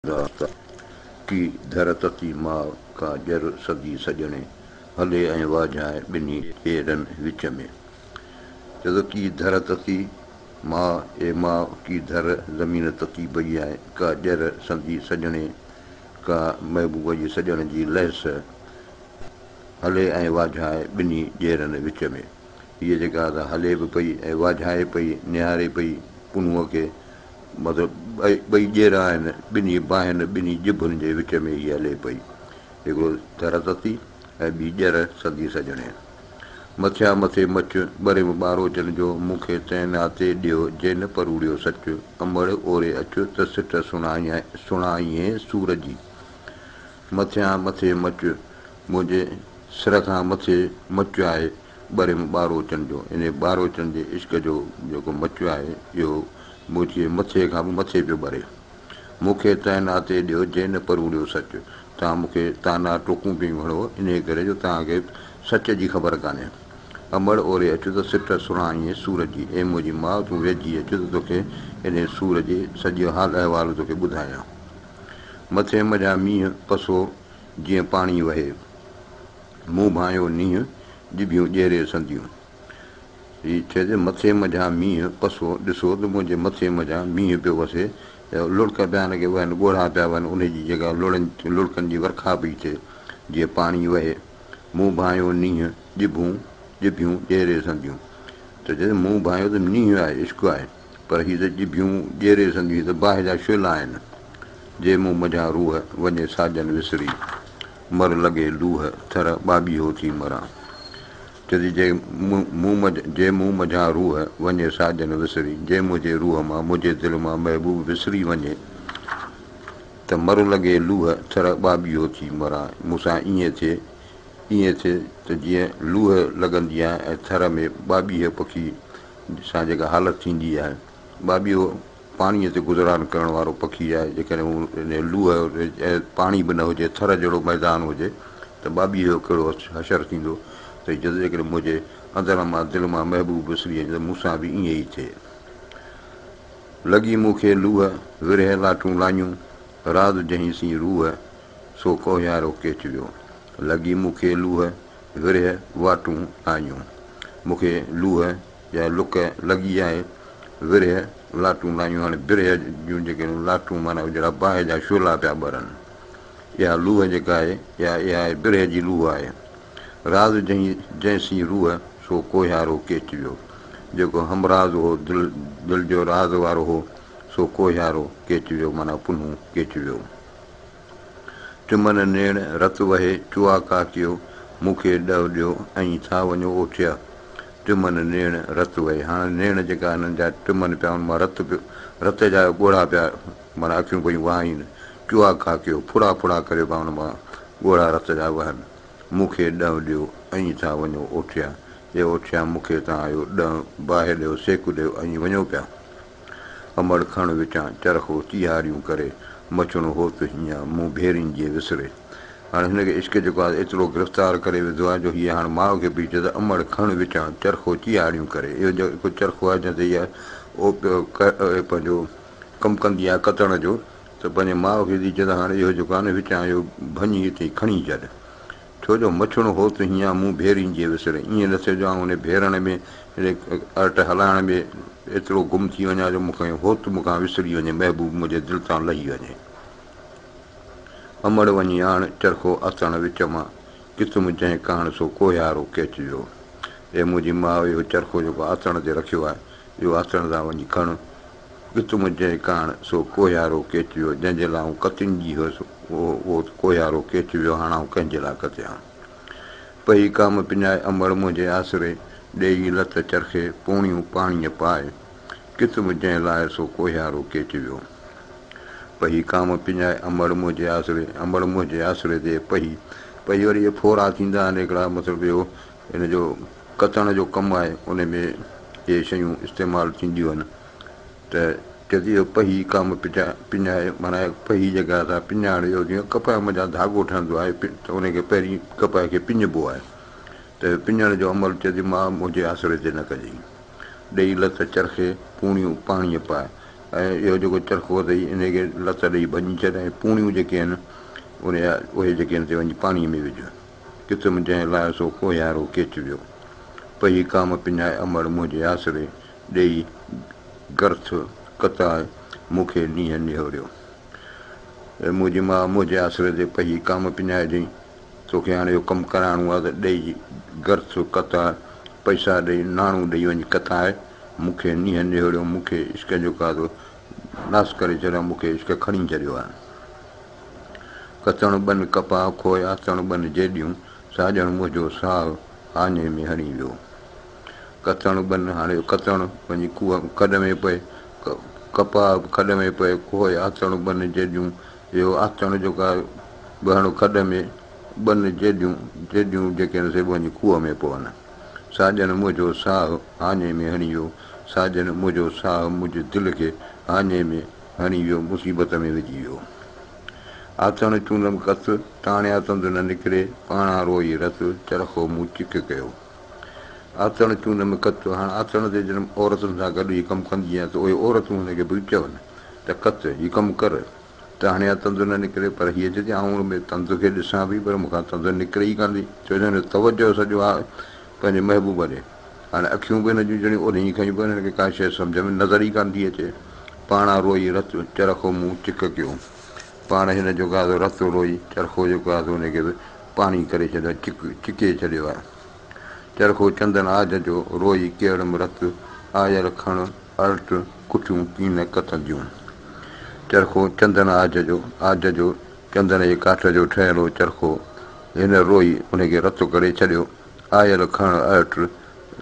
داتا ڪي ڌر تتي ماء ڪا ڄر سڌي سڄڻي، هلي ۽ واجهائي ٻنهي ڄيرن وچ ۾. چئي ٿو ڪي ڌر تتي ماء، اي ماء ڪي ڌر زمين تتي پئي آهي، ڪا ڄر سندي سڄڻي، ڪا محبوب جي سڄڻ جي لهس، هلي ۽ واجهائي ٻنهي ڄيرن وچ ۾. هيء جيڪا سا هلي به پئي ۽ واجهائي پئي، نهاري پئي پنهونء کي، مطلب ٻئي ڄير آهن، ٻنهي باهين، ٻنهي ڄڀن جي وچ ۾ هيء هلي پئي. هڪڙو ٿر تتي ۽ ٻي ڄر سندي سڄڻي. مٿيان مٿي مچ، ٻريم ٻاروچن جو، مون کي تنهن ناتي ڏيو، جنهن پروڙيو سچ. امڙ اوري اچ ته سٽ سڻائين سور جي. مٿيان مٿي مچ، منهنجي سر کان مٿي مچ آهي ٻريم ٻاروچن جو. انهيء ٻاروچن جي عشق جو جيڪو مچ آهي، اهو منهنجي مٿي کان به مٿي پيو ٻري. مون کي تنهن ناتي ڏيو، جنهن نه پروڙيو سچ. توهان مون کي طعنا ٽوڪون پيون هڻو، انهيء ڪري جو توهان کي سچ جي خبر ڪانهي. امڙ اوري اچ ته سٽ سڻائين سور جي. اي منهنجي ماء، تون ويجهي اچ ته توکي انهيء سور جي سڄي حال احوال توکي ٻڌايان. مٿي منجهان مينهن پسو، جيئن پاڻي وهي. مون ڀانئيو نينهن، ڄڀيون ڄيري سنديون. هي چئي ته مٿي منجهان مينهن پسو، ڏسو ته منهنجي مٿي منجهان مينهن پيو وسي، لڙڪ پيا هن کي وهن، ڳوڙها پيا وهن، انهي جي جڳهه لڙن، لڙڪن جي ورکا پئي ٿئي، جيئن پاڻي وهي. مون ڀانئيو نينهن، ڄڀون، ڄڀيون ڄيري سنديون. ته چئي ته مون ڀانئيو ته نينهن آهي، عشق آهي، پر هي ته ڄڀيون ڄيري سنديون، هي ته باهه جا شعلا آهن. جي مون منجهان روح، وڃي ساجن وسري. مر لڳي لوهه، ٿر ٻاٻيهو ٿي مران. چئي جي مون جي مون منجهان روح، وڃي ساجن وسري. جي منهنجي روح مان، منهنجي دل مان محبوب وسري وڃي ته مر لڳي لوهه، ٿر ٻاٻيهو ٿي مران. مون سان ائين ٿئي، ائين ٿئي ته جيئن لوهه لڳندي آهي ۽ ٿر ۾ ٻاٻيهه پکي سان جيڪا حالت ٿيندي آهي. ٻاٻيهو پاڻيء تي گذران ڪرڻ وارو پکي آهي. جيڪڏهن هو انهيء لوهه ۽ پاڻي به نه هجي، ٿر جهڙو ميدان هجي ته ٻاٻيهي جو ڪهڙو حشر ٿيندو ته جيڪڏهن منهنجي اندر مان، دل مان محبوب وسري وڃي ته مون سان به ائين ئي ٿئي. لڳي مون کي لوهه، ورهيه لاٽون لايون، راز جنهين سين روح، سو ڪوهيارو ڪيچ ويو. لڳي مون کي لوهه، ورهيه واٽون لايون. مون کي لوهه يا لڪ لڳي آهي، ورهيه لاٽون لايون، هاڻي برهه جون جيڪي لاٽون معنيٰ جهڙا باهه جا شعلا پيا ٻرن. اها لوهه جيڪا آهي، اها اها آهي برهه جي لوهه آهي. راز جنهن جنهن سين روح، سو ڪوهيارو ڪيچ ويو. جيڪو همراز هو، دل دل جو راز وارو هو، سو ڪوهيارو ڪيچ ويو معنيٰ پنهون ڪيچ ويو. ٽمن نيڻ رت وهي، چوئا ڪاڪيو، مون کي ڏهه ڏيو ۽ ٿا وڃو اوٺيا. ٽمن نيڻ رت وهي، هاڻ نيڻ جيڪا هنن جا ٽمن پيا ان مان رت پيو، رت جا ڳوڙها پيا معنيٰ اکيون پيون وهائين، چوئا ڪاڪيو، ڦڙا ڦڙا ڪريو پيا ان مان ڳوڙها رت جا وهن. مون کي ڏهه ڏيو ۽ ٿا وڃو اوٺيا. اي اوٺيا مون کي تان آيو ڏهه باهه ڏيو سيڪ ڏيو ۽ وڃو پيا. امڙ کڻ وچان چرخو چيهاريون ڪري، مڇڻو هوت هينئان مون ڀيرين جي وسري. هاڻ هن کي عشق جيڪو آهي ايترو گرفتار ڪري وڌو آهي جو هيء هاڻ ماء کي پئي چئي ته امڙ کڻ وچان چرخو چيهاريون ڪري. اهو جيڪو چرخو آهي جنهن تي هيء پنهنجو ڪم ڪندي آهي ڪتڻ جو ته پنهنجي ماء کي ٿي چئي ته هاڻ اهو جيڪو آهي نه وچان اهو ڀڃي هتي کڻي ڇڏ. ڇو جو مڇڻو هو ته هينئان مون ڀيرين جي وسري. ائين نه ٿئي جو آئون انهي ڀيرڻ ۾، انهي ارٽ هلائڻ ۾ ايترو گم ٿي وڃان جو مون کي هوت مون کان وسري وڃي، محبوب منهنجي دل تان لهي وڃي. امڙ وڃي آڻ چرخو اٿڻ وچ مان، قسم جنهن ڪاڻ سو ڪوهيارو ڪيچ ويو. اي منهنجي ماء اهو چرخو جيڪو آتڻ تي رکيو آهي، اهو آتڻ تان وڃي کڻ. ڪتم جنهن ڪاڻ، سو ڪوهيارو ڪيچ ويو، جنهن جي لاء آئون ڪتين جي هيس، اهو ڪوهيارو ڪيچ ويو، هاڻ آئون ڪنهن جي لاء ڪتيان. پئي ڪام پڃائي، امڙ منهنجي آسري، ڏيئي لت چرخي، پوڻيون پاڻيء پائي، ڪتم جنهن لاء، سو ڪوهيارو ڪيچ ويو. پئي ڪام پڃائي، امڙ منهنجي آسري، امڙ منهنجي آسري تي پئي، پئي وري اهي ڦورا ٿيندا آهن هڪڙا، مطلب اهو ان جو ڪتڻ جو ڪم آهي، ان ۾ اهي شيون استعمال ٿينديون آهن ته چئجي اهو پهي ڪام پڃائي معنيٰ پهي جيڪا سا پڃائڻ اهو جيئن ڪپهه منجهان ڌاڳو ٺهندو آهي ته ان کي پهرين ڪپهه کي پڃبو آهي ته پڃڻ جو عمل چئجي ماء منهنجي آسري تي نه ڪجئين. ڏيئي لت چرخي پوڻيون پاڻيء پاء. ۽ اهو جيڪو چرخو اٿئي انهي کي لت ڏئي ڀڃي ڇڏ ۽ پوڻيون جيڪي آهن ان جا اهي جيڪي آهن سي وڃي پاڻيء ۾ وجهه. قسم جنهن لاء سو ڪوهيارو ڪيچ ويو. پهي ڪام پڃائي امڙ منهنجي آسري ڏيئي گرٿ ڪتائي مون کي نينهن نهوڙيو. اي منهنجي ماء منهنجي آسري تي پهي ڪام پڃائجئين. توکي هاڻي اهو ڪم ڪرائڻو آهي ته ڏيئي گرٿ ڪتاء، پئسا ڏيئي، ناڻو ڏيئي وڃي ڪتاء، مون کي نينهن نهوڙيو، مون کي عشق جو ڪادو ناس ڪري ڇڏيو، مون کي عشق کڻي ڇڏيو آهي. ڪتڻ ٻن ڪپاهه کوء آتڻ ٻن جيڏيون، ساڄڻ منهنجو ساهه هاڃي ۾ هڻي ويو. ڪتڻ ٻن، هاڻي ڪتڻ وڃي کوهه کڏ ۾ پئي، ڪپاهه به کڏ ۾ پئي، کوء آتڻ ٻن جيڏيون، اهو آتڻ جو ڪا ٻهڻ کڏ ۾، ٻن جيڏيون، جيڏيون جيڪي آهن سي به وڃي کوهه ۾ پون. ساڄن منهنجو ساهه هاڃي ۾ هڻي ويو، ساڄن منهنجو ساهه منهنجي دل کي هاڃي ۾ هڻي ويو، مصيبت ۾ وجهي ويو. آتڻ چونڊم ڪت، تاڻيا تند نه نڪري، پاڻان روئي رت، چرخو مون چڪ ڪيو. آتڻ چونڊم ڪت، هاڻ آتڻ تي جڏهن عورتن سان گڏ هي ڪم ڪندي آهيان ته اهي عورتون هن کي به چون ته ڪت، هي ڪم ڪر. ٽاهڻيان تند نه نڪري، پر هيء چئي ٿي، آئون ان ۾ تند کي ڏسان پئي، پر مون کان تند نڪري ئي ڪانه ٿي. ڇو جو هن جو توجهه سڄو آهي پنهنجي محبوب ڏي. هاڻي اکيون به هن جون ڄڻيون اوڏهين کنيون پيون، هن کي ڪا شيء سمجهه ۾ نظر ئي ڪانه ٿي اچي. پاڻان روئي رت چرخو مون چڪ ڪيو. پاڻ هن جو گازو رت روئي چرخو جيڪو آهي سو ان کي به پاڻي ڪري ڇڏيو آهي، چڪ چڪي ڇڏيو آهي. چرخو چندن عاج جو، روئي ڪيڙم رت، آيل کڻ ارٽ ڪٺيون ڪين ڪتنديون. چرخو چندن عاج جو، عاج جو، چندن جي ڪاٺ جو ٺهيل هو چرخو. هن روئي ان کي رت ڪري ڇڏيو. آيل کڻ ارٽ،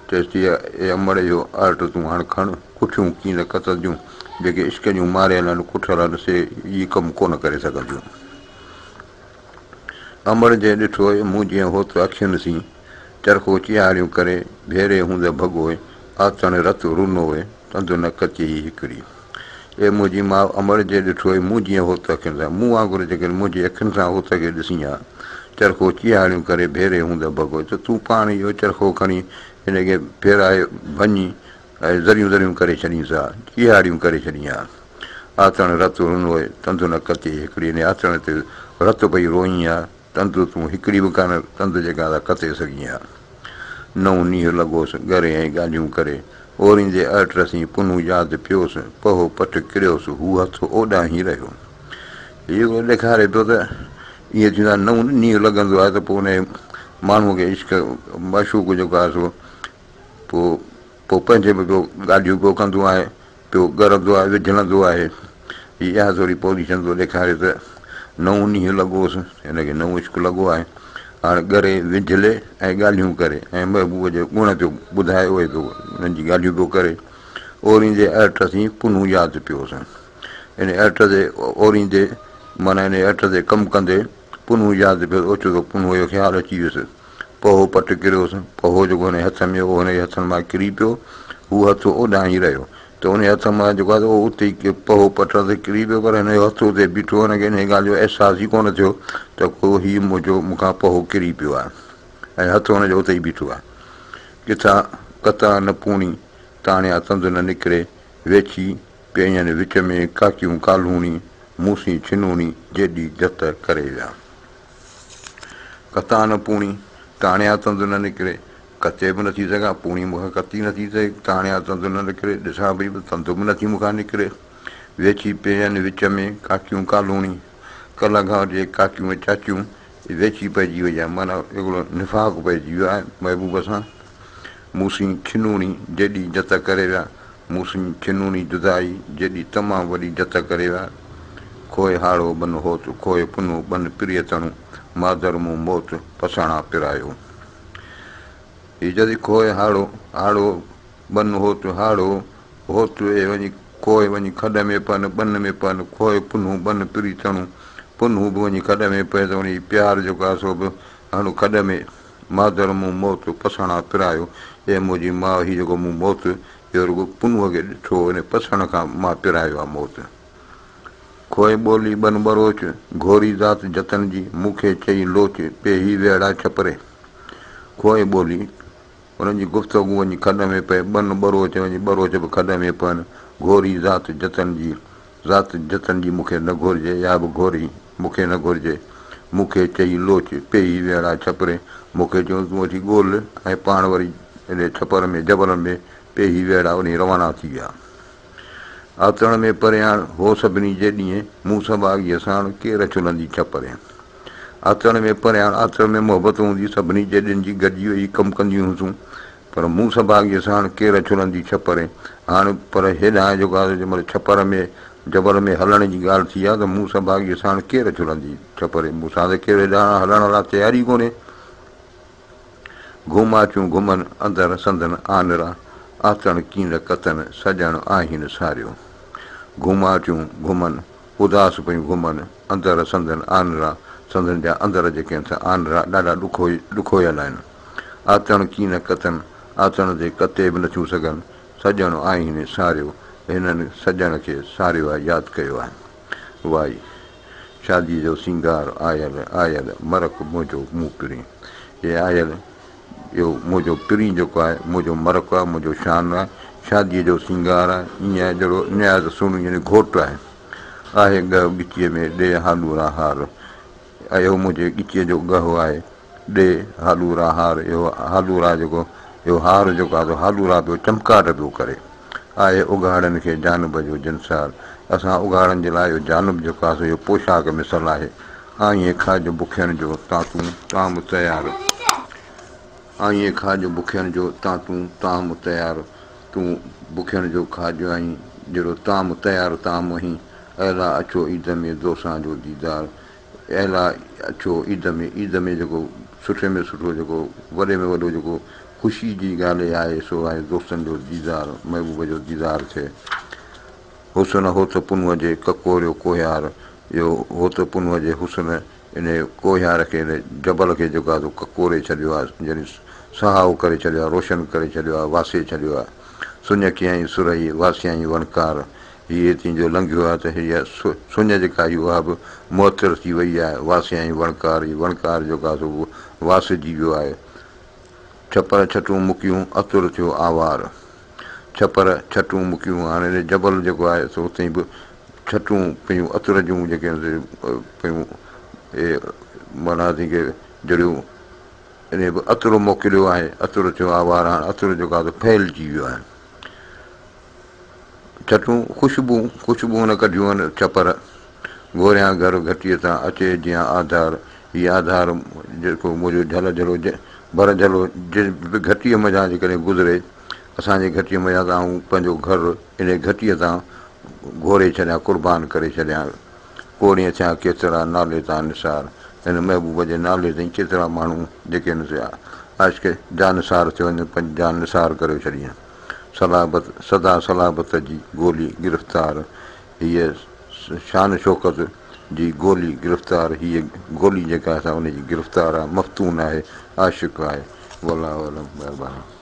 چيس ٿي، اي امڙ اهو ارٽ تون هاڻ کڻ، ڪٺيون ڪين ڪتنديون. جيڪي عشق جون ماريل آهن، ڪٺل آهن، سي هي ڪم ڪونه ڪري سگهنديون. امڙ جنهن ڏٺوء، مون جيئن هوت اکين سين، چرخو چيهاڙيون ڪري، ڀيري هوند ڀڳوء، آتڻ رت رنوء، تند نه ڪچيئي هڪڙي. اي منهنجي ماء امڙ جنهن ڏٺوء، مون جيئن هوت اکين سان، مون وانگر جيڪڏهن منهنجي اکين سان هوت کي ڏسين ها، چرخو چيهاڙيون ڪري، ڀيري هوند ڀڳوء، ته تون پاڻ اهو چرخو کڻي هن کي ڦيرائي ڀڃي ۽ ذريون ذريون ڪري ڇڏينس ها، چيهاڙيون ڪري ڇڏين ها. آتڻ رت رنوء، تند نه ڪتي هڪڙي. يعني آتڻ تي رت پئي روئين ها، تند تون هڪڙي به ڪانه تند جيڪا سا ڪتي سگهين ها. نئون نينهن لڳوس، ڳري ۽ ڳالهيون ڪري. اوريندي ارٽ رسين پنهون ياد پيوس، پهو پٽ ڪريوس، هو هٿ اوڏانهين رهيو. هي هڪڙو ڏيکاري پيو ته ائين ٿيندو آهي، نئون نينهن لڳندو آهي ته پوء انهيء ماڻهوء کي عشق معشوق جيڪو آهي سو پوء پوء پنهنجي به پيو ڳالهيون پيو ڪندو آهي، پيو ڳرندو آهي، وجهلندو آهي. هي اها ٿوري پوزيشن ٿو ڏيکاري ته نئون نينهن لڳوس، هن کي نئون عشق لڳو آهي. هاڻ ڳري، وجهلي ۽ ڳالهيون ڪري ۽ محبوب جي گڻ پيو ٻڌائي، اهي پيو انهن جي ڳالهيون پيو ڪري. اوريندي ارٽ سين پنهون ياد پيوس. ان ارٽ تي اوريندي معنيٰ ان ارٽ تي ڪم ڪندي پنهون ياد پيس، اوچتو پنهونء جو خيال اچي ويس. پهو پٽ ڪريوس، پهو جيڪو هن جي هٿ ۾ هو، هن جي هٿن مان ڪري پيو. هو هٿ اوڏانهن ئي رهيو ته ان جي هٿ مان جيڪو آهي اهو اتي ئي پهو پٽ تي ڪري پيو، پر هن جو هٿ اتي بيٺو هو، هن کي انهيء ڳالهه جو احساس ئي ڪونه ٿيو ته ڪو هي منهنجو مون کان پهو ڪري پيو آهي ۽ هٿ هن جو اتي ئي بيٺو آهي. ڪٿان ڪتان نه پوڻي، تاڻيا تند نه نڪري، ويڇي پيئين وچ ۾ ڪاڪيون ڪالهوڻي، مون سين ڇنوڻي، جيڏي جت ڪري ويا. ڪتان نه پوڻي، تاڻيا تند نه نڪري. ڪتي به نٿي سگهان، پوڻي مون کان ڪتي نٿي ٿئي، تاڻيا تند نه نڪري، ڏسان پئي به تند به نٿي مون کان نڪري. ويڇي پيئن وچ ۾، ڪاڪيون ڪالهوڻي. ڪلهه کان وٺي ڪاڪيون ۽ چاچيون ويڇي پئجي وئي آهي، معنيٰ هڪڙو نفاق پئجي ويو آهي محبوب سان. مون سين ڇنوڻي، جيڏي جت ڪري ويا. مون سين ڇنوڻي جدائي، جيڏي تمام وڏي جت ڪري ويا. کوء هاڙهو ٻن هوت، کوء پنهون ٻن پريء تڻو، مادر مون موت، پساڻا پرايو. هي چئي ٿي کوء هاڙهو، هاڙهو ٻن هوت، هاڙهو هوت اي وڃي کوء وڃي کڏ ۾ پن، ٻن ۾ پن، کوء پنهون ٻن پري تڻو، پنهون به وڃي کڏ ۾ پئي ته ان جي پيار جيڪو آهي سو به هڻ کڏ ۾. مادر مون موت پسڻا پرايو، اي منهنجي ماء هي جيڪو مون موت اهو رڳو پنهونء کي ڏٺو ان پسڻ کان مان پرايو آ موت. کوء ٻولي ٻن ٻروچ، گهوري ذات جتن جي، مون کي چئي لوچ، پيهي ويڙا ڇپري. کوء ٻولي، انهن جي گفتگو وڃي کڏ ۾ پئي، ٻن ٻروچ وڃي ٻروچ به کڏ ۾ پون، گهوري ذات جتن جي، ذات جتن جي مون کي نه گهرجي، اها به گهوري مون کي نه گهرجي. مون کي چئي لوچ، پيهي ويڙا ڇپرين. مون کي چيو تون اچي ڳول ۽ پاڻ وري انهي ڇپر ۾ جبلن ۾ پيهي ويڙا انهي روانا ٿي ويا. آتڻ ۾ پرياڻ، هو سڀني جي ڏينهن، مون سڀاڳيء ساڻ، ڪير ڇلندي ڇپرين. آتڻ ۾ پرياڻ، آتڻ ۾ محبت هوندي، سڀني جيڏين جي گڏجي ويهي ڪم ڪنديون هيونسون، پر مون سڀاڳيء ساڻ، ڪير ڇلندي ڇپرين. هاڻ پر هيڏانهن جيڪو آهي سو جنهن مهل ڇپر ۾، جبل ۾ هلڻ جي ڳالهه ٿي آهي ته مون سڀاڳيء ساڻ ڪير ڇلندي ڇپرين. مون سان ته ڪير هيڏانهن هلڻ لاء تيار ئي ڪونهي. گهوماچون گهمن اندر سندن آنرا، آتڻ ڪين ڪتن سڄڻ آهين ساريو. گهوماچون گهمن اداس پيون گهمن اندر سندن آنرا، سندن جا اندر جيڪي آهن سي آنرا ڏاڍا ڏکويل آهن. آتڻ ڪين ڪتن آتڻ تي ڪتي به نٿيون سگهن، سڄڻ آهين ساريو هنن سڄڻ کي ساريو آهي ياد ڪيو آهي. وائي. شاديء جو سينگار آيل آيل مرڪ منهنجو مون پرين. هي آيل اهو منهنجو پرين جيڪو آهي منهنجو مرڪ آهي منهنجو شان آهي شاديء جو سينگار آهي ائين آهي جهڙو نهايت سهڻو يعني گهوٽ آهي. آهي ڳهه ڳچيء ۾ ڏي هالورا هار اهو منهنجي ڳچيء جو ڳهه آهي. ڏي هالورا هار اهو هالورا جيڪو اهو هار جيڪو آهي سو هالورا پيو چمڪاٽ پيو ڪري. آهي اگهاڙن کي جانب جو جنسار. اسان اگهاڙن جي لاء اهو جانب جيڪو آهي سو اهو پوشاڪ مثل آهي. آئين کاڄ بکين جو تان تون طعام تيار. آئين کاڄ بکين جو تان تون طعام تيار. تون بکين جو کاڄ آهين جهڙو طعام تيار طعام آهين. اعليٰ اچو عيد ۾ دوسان جو ديدار. اعليٰ اچو عيد ۾ عيد ۾ جيڪو سٺي ۾ سٺو جيڪو وڏي ۾ وڏو جيڪو خوشي جي ڳالهه اها آهي سو آهي دوستن جو ديدار محبوب جو ديدار ٿئي. حسن هوت پنهونء جي ڪڪوريو ڪوهيار اهو هوت پنهونء جي حسن انهي ڪوهيار کي انهي جبل کي جيڪو آهي سو ڪڪوري ڇڏيو آهي يعني سهائو ڪري ڇڏيو آهي روشن ڪري ڇڏيو آهي واسي ڇڏيو آهي. سڃ ڪيائين سرهي واسيائين وڻڪار هيء تين جو لنگهيو آهي ته هيء سڃ جيڪا هئي اها به معطر ٿي وئي آهي. واسيائين وڻڪار، هي وڻڪار جيڪو آهي سو به واسجي ويو آهي. ڇپر ڇٽون مڪيون، عطر ٿيو آوار. ڇپر ڇٽون مڪيون، هاڻي هن جبل جيڪو آهي سو اتي به ڇٽون پيون عطر جون جيڪي آهن سي پيون اهي معنيٰ جيڪي جهڙيون انهيء به عطر موڪليو آهي. عطر ٿيو آوار، هاڻ عطر جيڪو آهي سو ڦهلجي ويو آهي. ڇٽون خوشبو خوشبو نه ڪڍيون آهن ڇپر گهوريان گهر گهٽيء تان اچي جيان آڌار هي آڌار جيڪو منهنجو جهل جهلو ڀر جهلو جنهن به گهٽيء منجهان جيڪڏهن گذري اسان جي گهٽيء منجهان ته آئون پنهنجو گهر انهيء گهٽيء تان گهوري ڇڏيان قربان ڪري ڇڏيان ڪوڙين ٿيان ڪيترا نالي تان نثار هن محبوب جي نالي تائين ڪيترا ماڻهو جيڪي هن عاشق جانثار ٿيو وڃن پنهنجي جان نثار ڪريو ڇڏين. صلابت، سدا صلابت جي گولي گرفتار، هيء شان شوڪت جي گولي گرفتار، هيء گولي جيڪا آهي سا ان جي گرفتار آهي، مفتون آهي، عاشق آهي. والله اعلم. مهرباني.